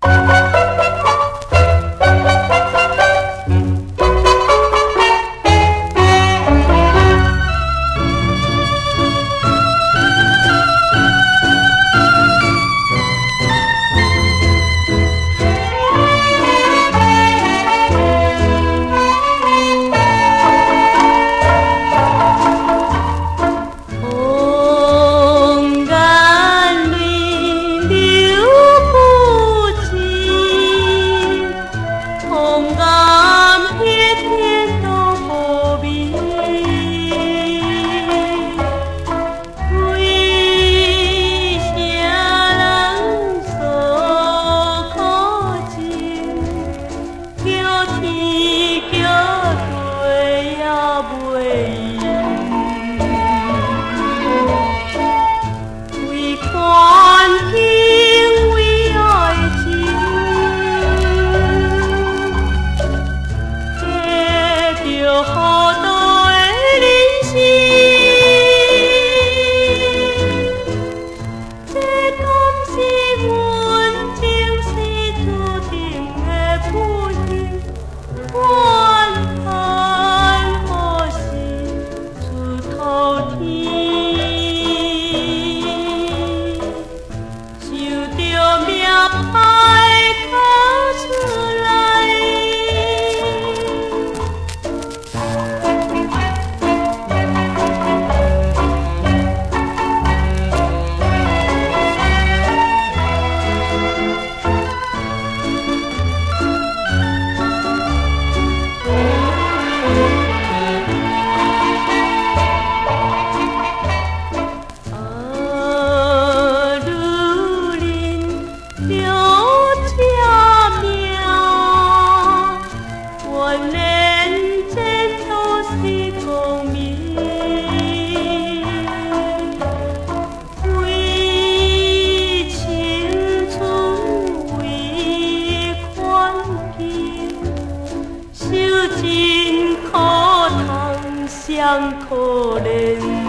望眼淚流不盡，紅顏片片都無眠。為啥人訴苦情，叫天叫地也袂應。為環境，為愛情，得著好多的人生。這敢是阮前世注定的不幸？怨嘆何時出頭天？想著命歹哭出來。啊，女人著這命，原來前途是光明。為青春，為環境，受盡苦痛，傷可憐。